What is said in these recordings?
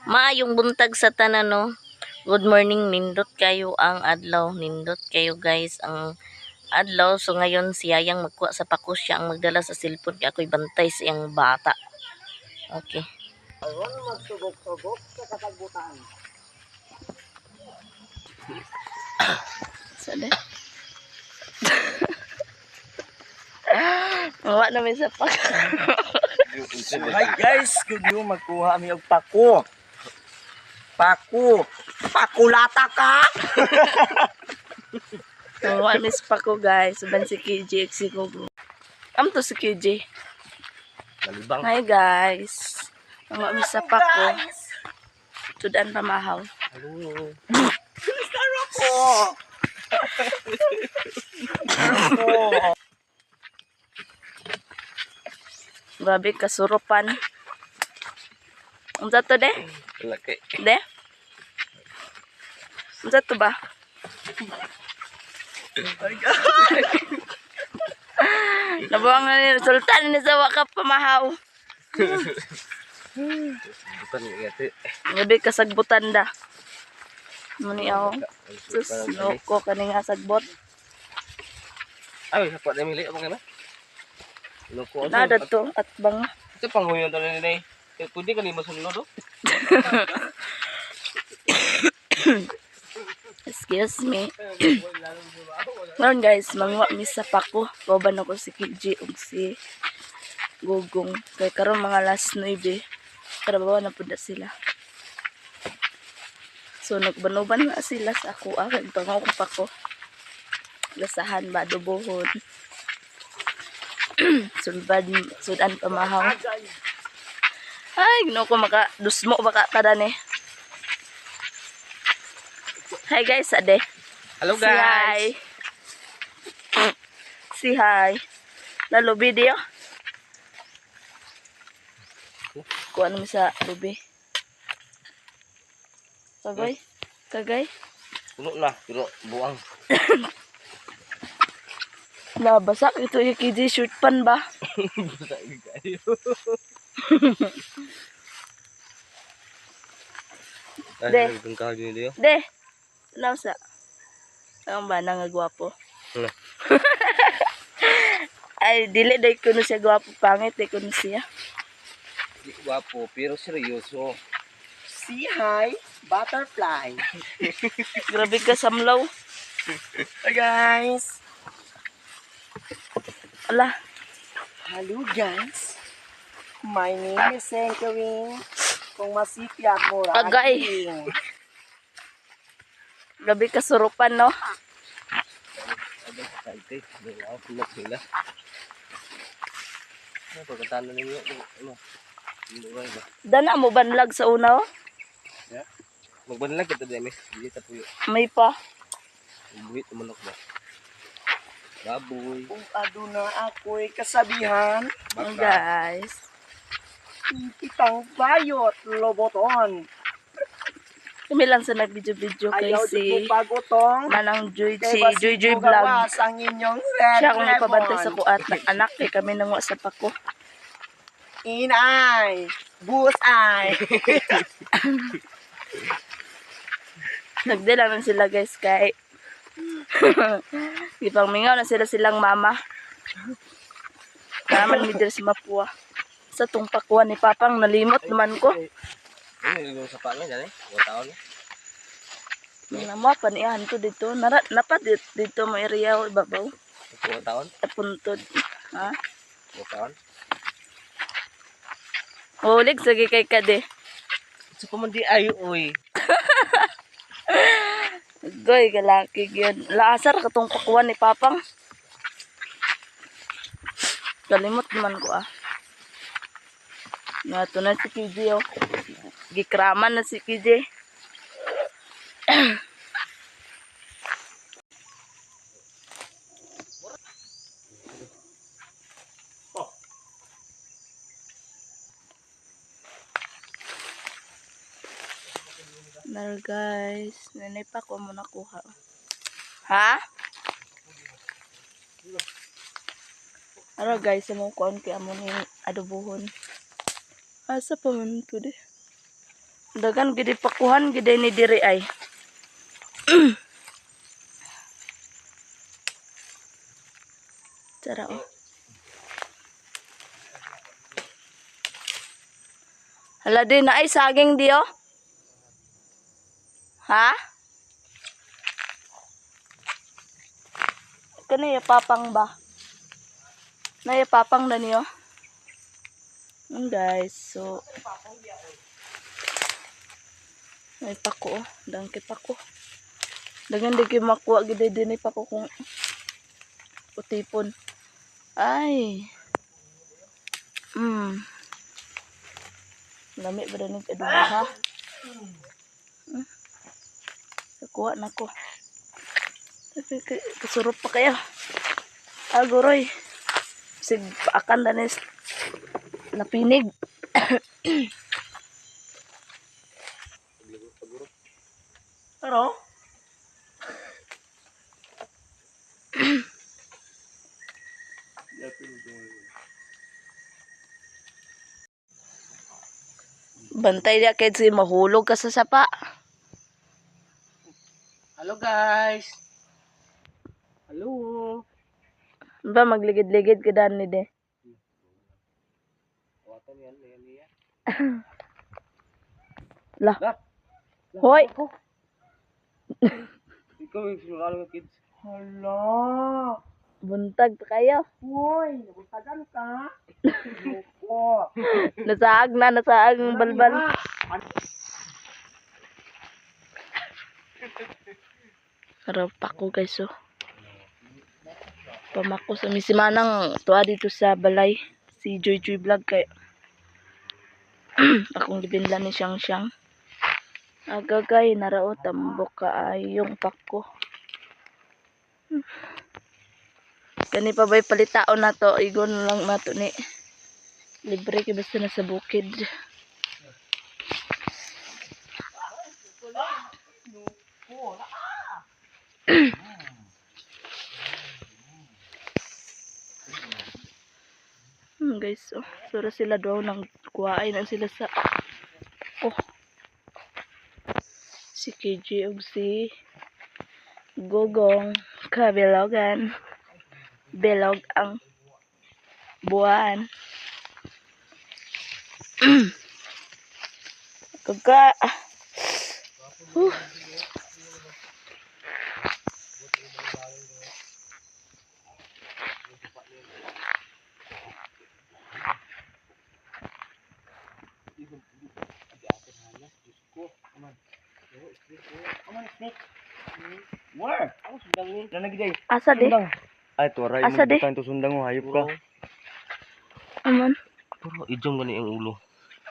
Maayong buntag sa tanan, no. Good morning, nindot kayo ang adlaw, nindot kayo guys ang adlaw. So ngayon si Yayang magkuha sa pako, siya ang magdala sa cellphone kay ako'y bantay sa iyang bata. Okay. Aron magsugok-sugok sa kasagbutan. Sa de. Mawa na may sa pako. So, hi guys, good you magkuha mi og pako. Pako. Pakulata ka. Mawa mi sa pako, guys. Uban si KJ si Gogo. Am to si KJ. Nalibang. Hi guys. Mawa mi sa pako. Tudan pamahaw. Hello. Ako. Ako. Grabe kasurupan. Unsa to de? Laki. De? Unsa to ba? Nabuang na ni resulta ni sa waka pamahaw. Bukan ngati. Grabe kasagbutan da. Muni ako. Sus, loko kani nga sagbot. Ay, sa pa mili apa kana? Loko. Nada to at bang. Ito panghuyon to ni. Eh, pwede ka ni masunod oh. Excuse me. Ngayon guys, manguha mi sa pako. Kauban ako si KJ ug si Gugong. Kay karon mga last 9. Trabaho na pud na sila. So nagbanuban na sila sa ako ah, kay pango ko pako. Lasahan ba adobohon. Sulbad sudan pamahaw. Ay, ginoo ko maka dusmo baka tada ni. Hi guys, ade. Hello Say hi. Say hi. Lalo video. Kuha naman sa lubi. Kagay. Kagay. Puno na, pero buang. Nabasa ito yung KJ shirt pan ba? Busa kayo. De. Ay, itong kahoy niyo. De. Nausa. Ang ba nga gwapo? Wala. Ay, dili day kuno siya gwapo, pangit day kuno siya. Di gwapo, pero seryoso. See hi, butterfly. Grabe ka samlaw. Hi guys. Ala, Hello guys. My name is Sengkawing. Kung masipya ako, Agay. raking. Grabe ka surupan, no? Ay, may ako puno sila. Ano, pagkatalo ninyo, ano, hindi ba iba? Dana mo banlag sa una, oh? Magbanlag ka to, Demi. Hindi ta puyo. May pa. Buhit, umanok ba? Baboy. Kung aduna ako'y kasabihan, Oh, Baka. guys. kitang bayot, loboton. Kami lang sa nag-video-video kay Ayaw si di mo pagutong. Manang Joy, Kay si basig Joy Joy mo Vlog. gawas ang inyong red Siya akong ipabantay ribbon. sa kuat na anak kay kami nangwa sa pako. Inay, busay. Nagdala man sila guys kay Gipangmingaw na sila silang mama. Naman mi diri sa Mapua. Sa tong pakuan ni Papang nalimot naman ko. Ano, yung sa pangin, yan eh. Mga taon. Namo pa niyan to dito. Nara napa dito, dito mo area o ibabaw. Mga taon. Puntod. Ha? Mga taon. Ulig sige kay kade. Sa pamandi ay, uy. Goy, galaki gyud. Laasar katong pakuan ni Papang. Kalimot naman ko ah. Nga to na si KJ oh. Gikraman na si KJ. Naro guys, nanay pa ko mo nakuha. Ha? Aro guys, sa mga kuan kay amo ni adobohon. Asa pa man to de? Dagan gidi pakuhan gidi ni diri ay. Tara oh. Hala di na ay saging di oh. Ha? Kani papang ba? Nay papang na niyo. Guys, so may pako oh. Dangke pako. Dagan di kayo makuha gid din pako kung utipon. Ay. Lami ba ni adubo ha? Kuha na ko. Kasurop pa kayo. Aguroy. Sig paakan na nis napinig. Ano? Bantay dia kay si mahulog ka sa sapa. Hello guys. Hello. Ba magligid-ligid ka dan ni de. Lah. Hoy. Ikaw yung sinungaling ng kids. Hala. Buntag pa kayo. Hoy, nabuntagan ka. Loko. Nasaag na, nasaag ang balbal. Harap ako guys oh. Pamako sa misimanang tuwa dito sa balay. Si Joy Joy Vlog kay akong gibinla ni Siyang Siyang. Agagay narao tambok ka ayong pako. Kani pa ba'y palitaon na to? Igon lang nato ni. Libre kay basta na sa bukid. Guys, oh. Sura sila daw nang kuhain na sila sa oh. Si KJ ug si Gogong Kabilogan. Bilog ang buwan. Kaka. Huh. Where? Nanagday. Asa di? Ay, tuwaray mo. Asa di? Butan to sundang mo. Hayop ka. Aman. Pero ijong gani ang ulo.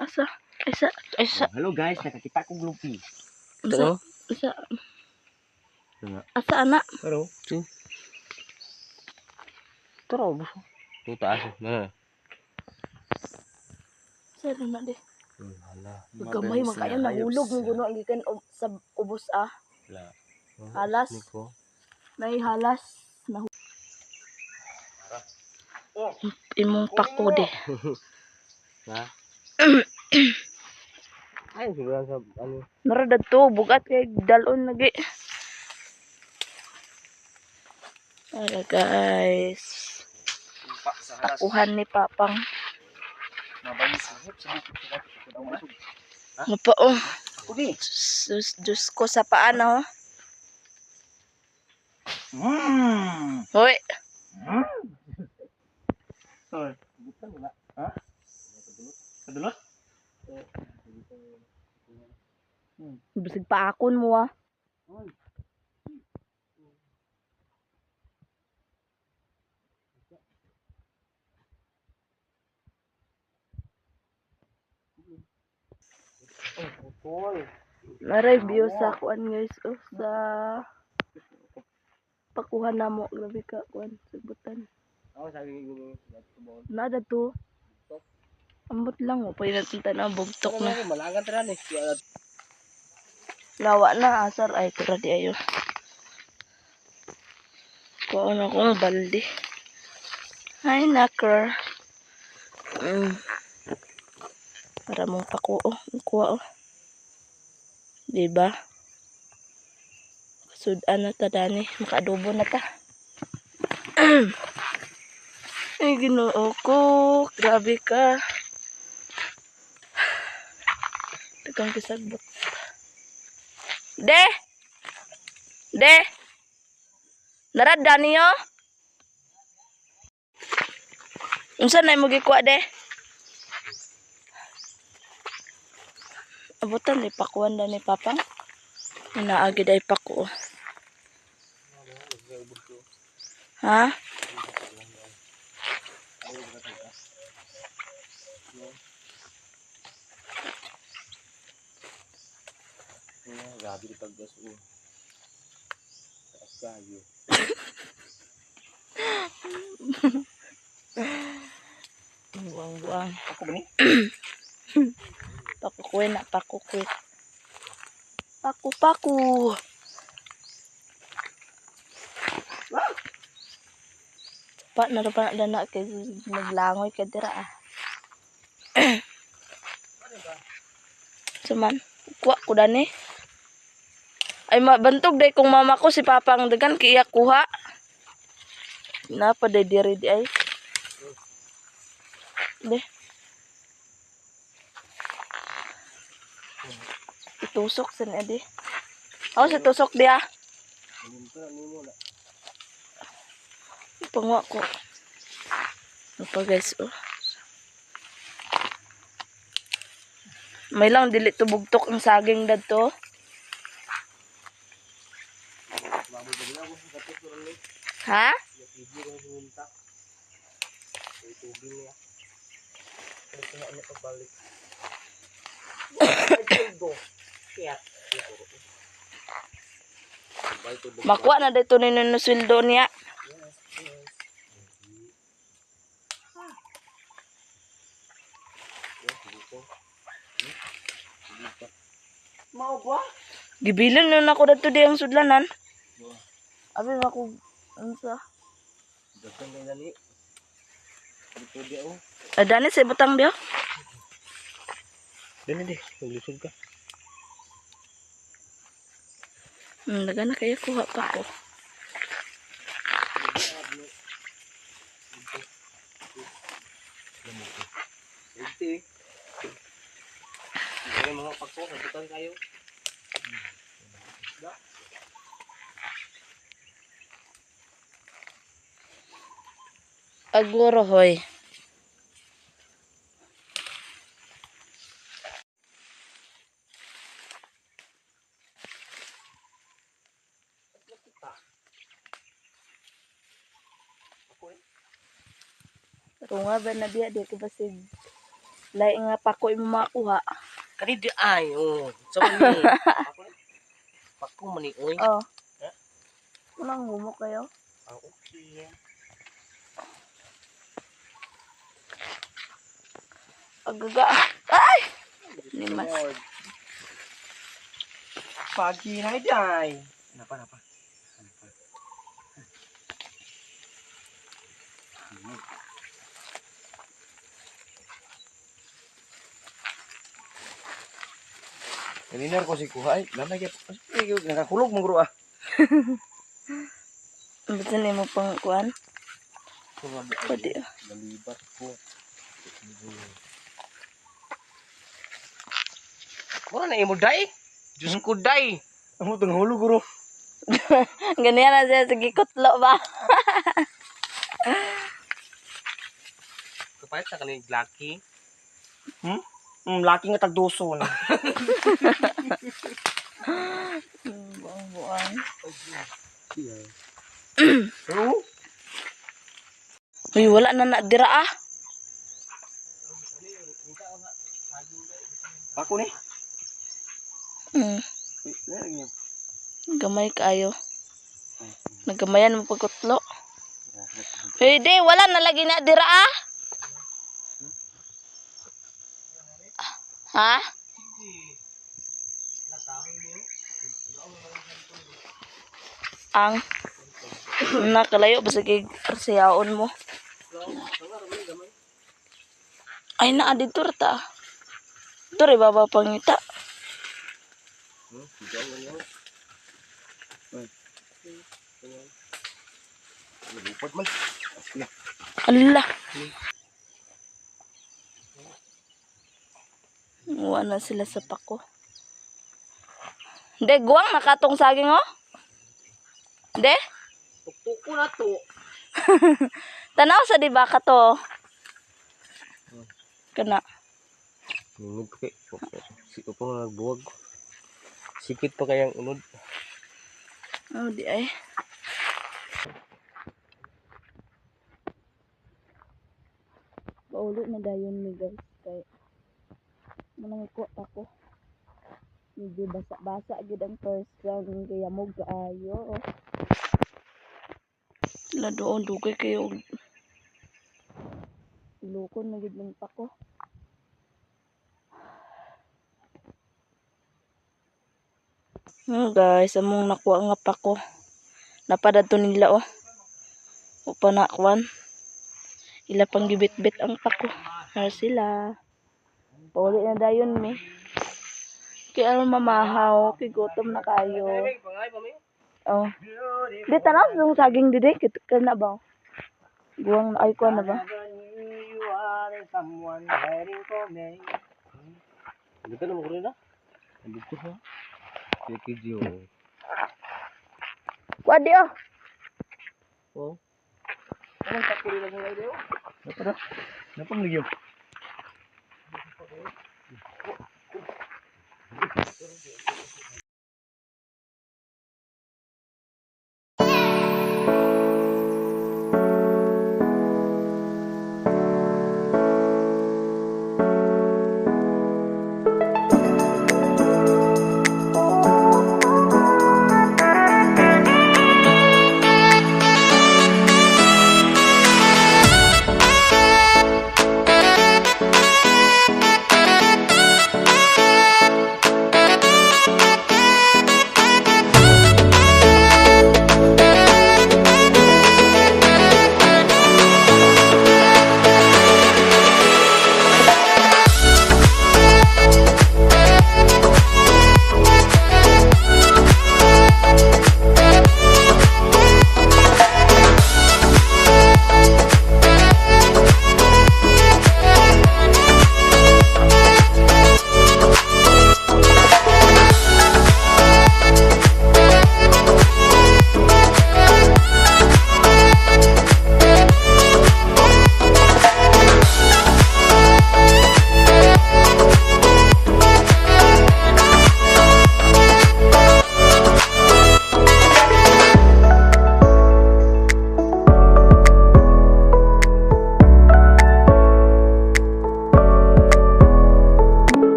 Asa? Asa? Asa? Hello guys, nakakita kong lupi. Asa? Asa? Nga. Asa ana? Pero, Tara, buso. Ito taas. Na. Asa na di? Hala. Gamay man kayo nahulog mo guno ang gikan sa ubos ah. Hala. Halas. Niko. Nay halas. Nahu- Oh. Imong pako de. Ha? Ay, siguro sa ano. Nara dadto bugat kay dalon lagi. Ara guys. Pakuhan ni Papang. Mapa oh. Ako di. Sus, Diyos ko sa paa na oh. Hoy, Sorry. Ha? Kadulot? bisig paakon mo ah. Naray view sa kuan guys oh sa pakuha na mo grabe ka kuan sabutan. Ako sabi ko Nada to. Ambot lang oh, pwede natin tanaw bugtok na. Malagan tara ni. Lawa na asar ay tura di ayo. Kuha na ko balde. Ay nakar. Para mong pako oh, kuha oh. Diba? Sudan na ta dani, makaadobo na ta. Ay, Ginoo ko, grabe ka. Dagang kisagbot. De! De! Narad dani yo? Unsa na imo gikuha de? Abutan ni pakuan da ni papang. Naagi day pako. Ha? Grabe di paggas o. Taas kayo. Buang-buang. Ako ba ni? Pakukuwi na, pakukuwi. Paku, paku. Pa, narupa na dana kay naglangoy ka dira ah. Suman, kuha ko dani. Ay mabantog day kung mama ko si papa ang dagan kay iya kuha. Napa day diri di ay. De. Itusok sa niya di. Ako sa tusok di ah. Pangwa ko. Ano pa guys oh. May lang dili tubugtok ang saging dadto. Ha? Makuha na dito ni no sweldo niya. Mao ba? Gibilin nun ako dito di ang sudlanan. Abi mako unsa? Dagan kay dani. Dito di oh. Adani sa ibutang diyo. Dani di, maglisod ka. Daga na kayo kuha pa ko. Iti. Dili mga pagko, kabutan kayo. Aguro hoy. Runga ba na diya di ko basig lain nga pako imo makuha. Kani di ay oh. Sa ni. Pako man ni oy. Oh. Unang humok kayo. Ah, okay. Agaga. Ay! Nimas. Pagi na day. Napa napa. Napa. Kanina ko si kuha ay lamay gyud. Nakakulog mong guro ah. Basta nimo pang kuan. Pwede. Nalibat ko. Mura na imo day. Diyos ko day. Amo tong hulog guro. Ganyan na siya sige kutlo ba. Kapalit sa kaning lucky. Laki nga tagduson. Buang buang. Oo. Uy, wala na na dira ah. Ako ni. Uy, lagi niya. Gamay kaayo. Nagamayan mo pagkutlo. Pwede, wala na lagi na dira ah. Ha? Ang nakalayo ba sige arsiyaon mo? Ay naa dito ra ta. Dito ra baba pangita. Lupad man. Ala. Wala na sila sa pako. De, guwang nakatong saging oh. De, Tuktok ko na to. tanaw sa di ba ka to? Kana. Nunod kay. Si upo nga nagbuwag. Sikit pa kayang unod. Oh, di ay. Paulo na dayon mi guys kay manang ko ako. Medyo basa-basa gid ang first round kay yamog kaayo. Sila doon dugay kayo og ilukon na gid ng pako. Guys, among nakuha nga pako. Napadadto nila oh. Upa na kuan. Ila pang gibit-bit ang pako. Har sila. Pauli na dayon mi. Kay aron mamahaw, kay gutom na kayo. Oh. Di tanaw sa saging didi kit kana ba? Guwang ay kuan na ba? Dito na mo rin na. Dito ha. Sige Gio. Kuan di oh. Oh. Anong takuri lang ng ideo? Napa Napang ligyo.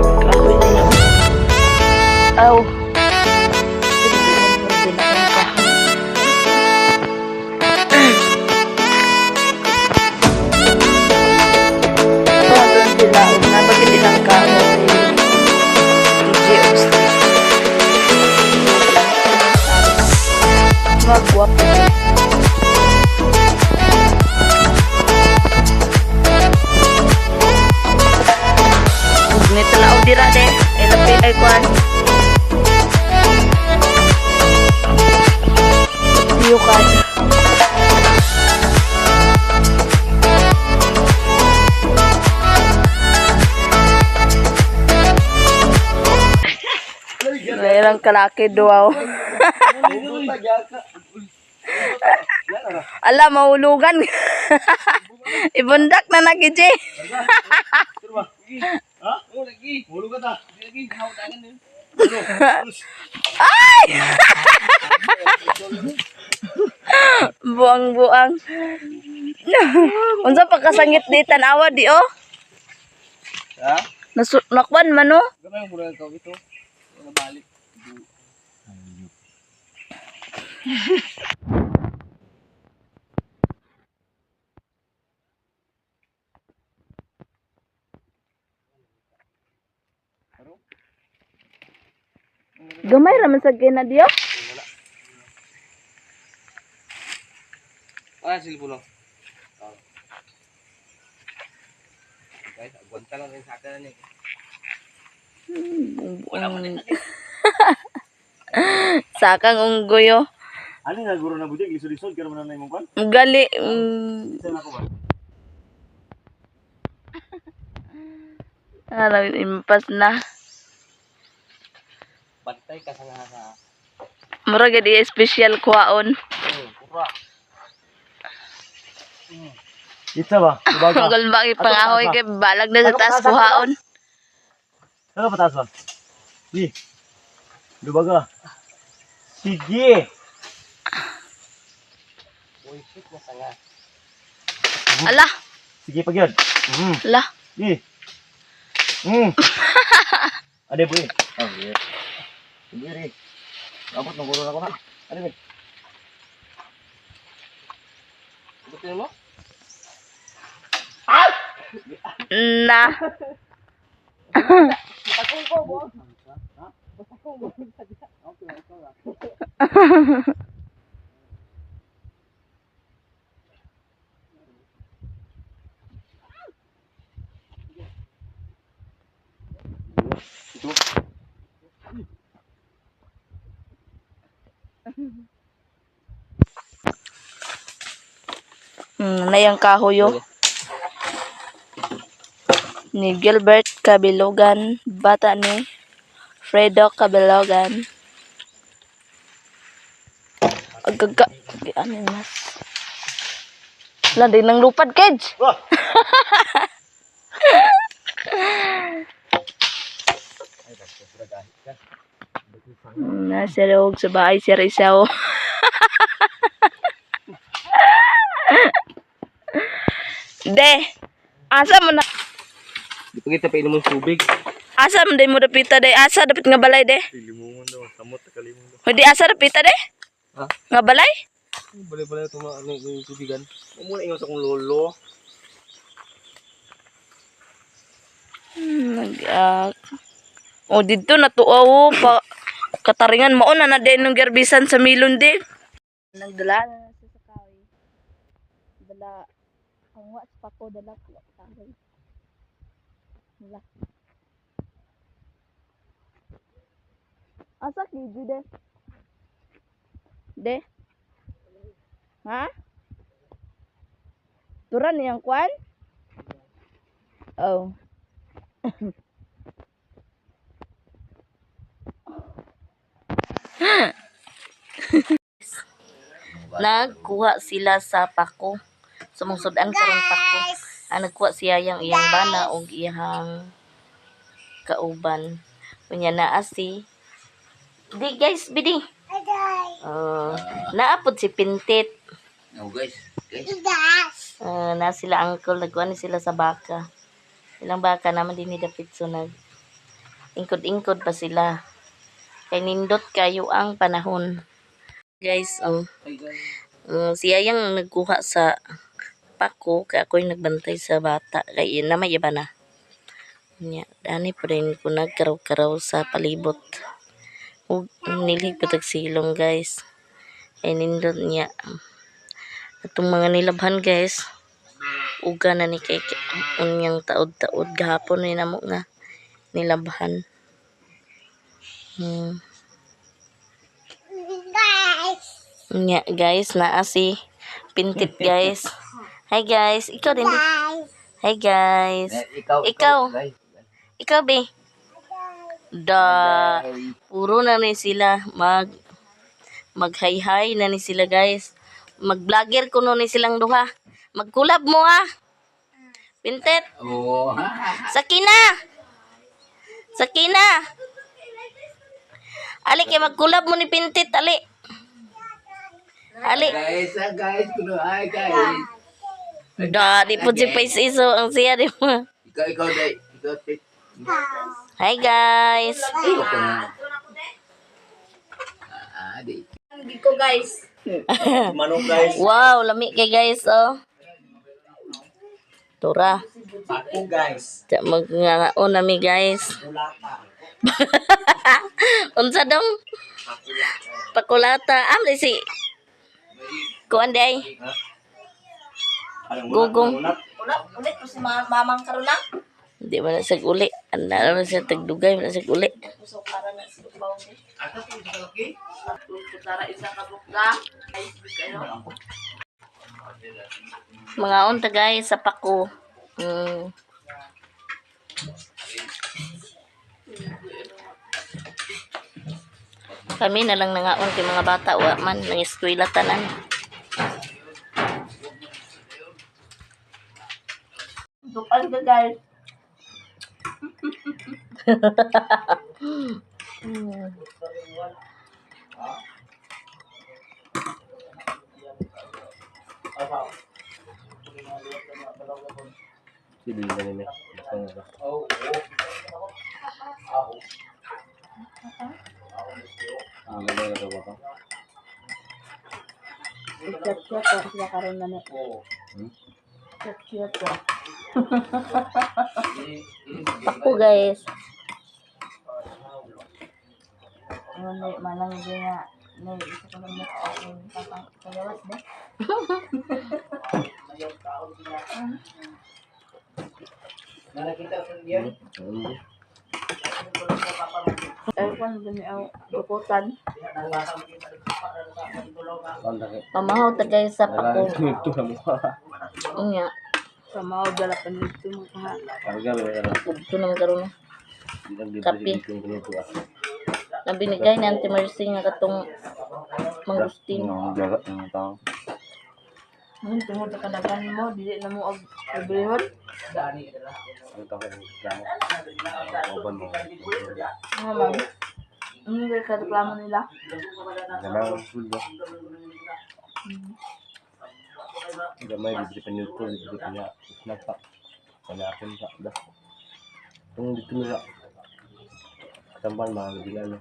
Kahoy na yun. Aw. Doon sila. Napagin nilang kahoy. DJ Oxley. Magwapo. Nito na dira de. Ay lapi ay kwan. Iyo ka. Mayroong kalaki duaw. Ala, mahulugan. Ibundak na na, KJ. Ha? Oh, lagi. Hulog ka ta. Lagi, hawdagan din. Ay! Buang-buang. Unsa pa kasangit di tanawa di oh? Ha? Nasu nakwan man oh. Gamay mo mura ka ito. Wala balik. Gamay ra man sa gina di oh. Ah, silbo lang. Guys, agwanta lang rin sa akin eh. Sakang unggoy oh. Ano nga guro na budig? Lisod-lisod kaya man na imong kwan? Gali. Saan ako ba? Alam, impas na. Bantay ka sa nga sa. Mura gid iya special kuhaon. Kura. Itsa ba? Dubaga. Gol ba ipangahoy kay balag na sa taas kuhaon. Ano pataas ba? Di. Dubaga. Sige. Uy, shit na sanga. Ala, Sige pag yun. ala. Di. Ade boy. Oh, yeah. Boy ri. Abot ng guro na ko na. Ade boy. Butin mo? Na. Na yung kahoy oh. Ni Gilbert Cabilogan, bata ni Fredo Cabilogan. Agaga, ano yun, mas? Wala, di nang lupad, kids! Wah. Nasa loob sa bahay si Rizal. De, asa mo na? Di pa kita painom ng tubig. Asa mo day mo dapita de? Asa dapit nga balay de? Limungon daw, samot kalimon daw. Hindi asa dapita de? Ha? Nga balay? Balay-balay ito mga ano yung tubigan. Huwag muna ingon sa kong lolo. Nag Oh, didto natuwa oh, pa kataringan mao na na din nung gerbisan sa milon de. Nagdala na siya sa kahoy. Dala ang wa sa pako dala ko kahoy. Wala. Asa kiju de? De? Ha? Turan niyang kwan? Oh. Nagkuha sila sa pako. Sumungsod-an karon pako. Ang nagkuha siya yang iyang bana og iyang kauban. Unya naa si Di guys, bidi. Naa pod si Pintit. No guys, guys. Na sila uncle, nagkuha ni sila sa baka. Ilang baka naman din ni dapit so nag ingkod-ingkod pa sila. Kay nindot kayo ang panahon. Guys, oh. Ay guys. Siya yung nagkuha sa pako kay ako yung nagbantay sa bata kay yun na may iba na. Nya, dani pa rin ko nagkaraw-karaw sa palibot. Ug nilhig pa tag silong guys. Ay nindot niya. Atong mga nilabhan guys. Uga na ni kay unyang taod-taod gahapon ni namo nga nilabhan. Nya guys, naa si Pintit guys. Hi guys, ikaw din. Hi guys. Eh, ikaw, Ikaw. Guys. Ikaw be. Da puro na ni sila mag mag-hi-hi na ni sila guys. Mag-vlogger kuno ni silang duha. Mag-collab mo ha. Pintet. Oo. Sakina. Sakina. Ali kay mag-collab mo ni Pintit ali. Ali. Guys, ah, guys, kuno ay guys. Da, di po si Face iso ang siya di mo. Ikaw, ikaw, day. Ikaw, tit. Hi guys. Ikaw ko na. Ah, di. Ko guys. Manok guys. Wow, lami kay guys oh. Tura. Pako guys. Magngangaon nami guys. Ulata. Unsa dong? Pakulata. Am di si Kuan day. Gugong. Ulit po si mamang karon na. Hindi man na siya uli. Ana naman siya tagdugay man na siya uli. Puso para na si Ubaw. Tara isa ka bukla. Ay, kayo. Mga unta guys sa pako. Kami na lang nangaon kay mga bata wa man nang eskwela tanan. Dukal ka guys. Sige na nila. Basta na ba? Ang ganda na ba ka? Chat-chat ko sila karon na. Hmm? Chat-chat ko. Pako guys. Ano na manang nga na isa ko lang mukha ang papang pagawas ba? Hmm. Ay kon ba ni ang dukutan? Ang laki. Pamahaw ta guys sa Wala pako. ito na mukha. Unya, Sa mga dala pa nito mga kaha. Karga ba yan? ugto naman karon. Kape. Kape. Na binigay ni Auntie Mercy nga katong mangustin. Ang jaga ng tao. Ngayon, tungod sa kadagan mo, dili na mo og librehon. Ang tao ng reklamo. Oban mo. Nga ma'am. Ano ba yung kareklamo nila? Gamay ang full ba? Gamay, libre pa nito, libre pa niya. Snack pa. Panakon pa. Da. Itong dito nila. Tambal, mga nabila na.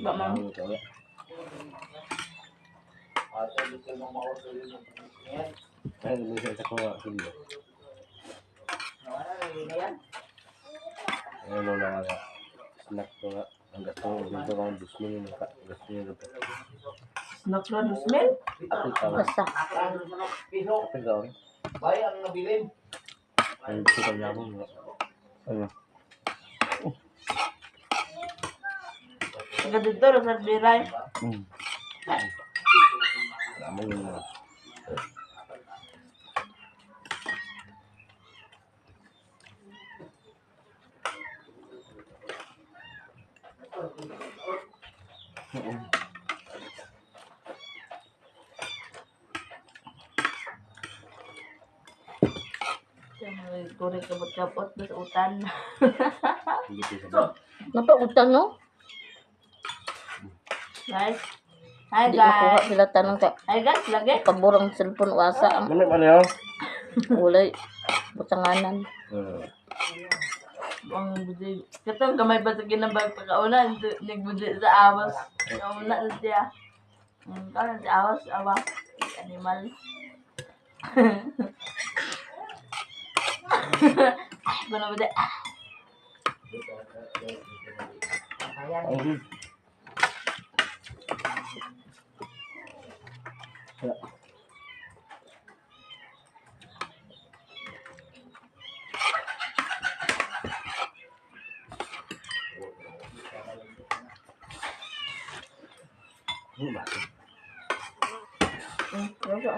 Ba, ma'am? Ang tao. Ay, nabili sa ko nga. Sige. Ano na nga. Snack ko nga. Ang gasto ko, dito ka, 2,000 yun. Gasto nyo ito. Snack na dusmil? Apil ka. Basta. Apil ka. Bay ang nabilin. Ay, gusto ka niya ako. Ano? Taga dito, sa Biray. Alam mo yun mga. Kuri kabot-kabot, bas utan. Hindi ko sa Napautang no? Guys. Hi Di makuha guys. sila tanong kay Hi guys, lagi. pabor ang cellphone wasa ang Ano ano yun? walay butanganan. Hmm. Ang budi. Katong gamay pa sa ginabag pagkauna, nagbudi sa awas. Kauna na siya. Ang kauna sa awas, awa. Animal. Kuno budi. Ang good. Wala. Ano ba?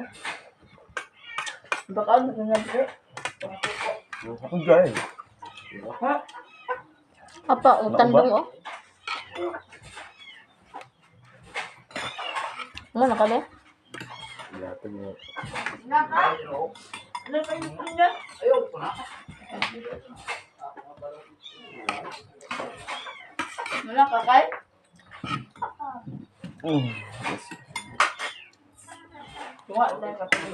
Baka ano na budi. Ako guys. Apa utang dong oh. Mo na ka be? Ilatag mo. Ano pa yung niya? Wala ka kay? Tunga tayo kapag.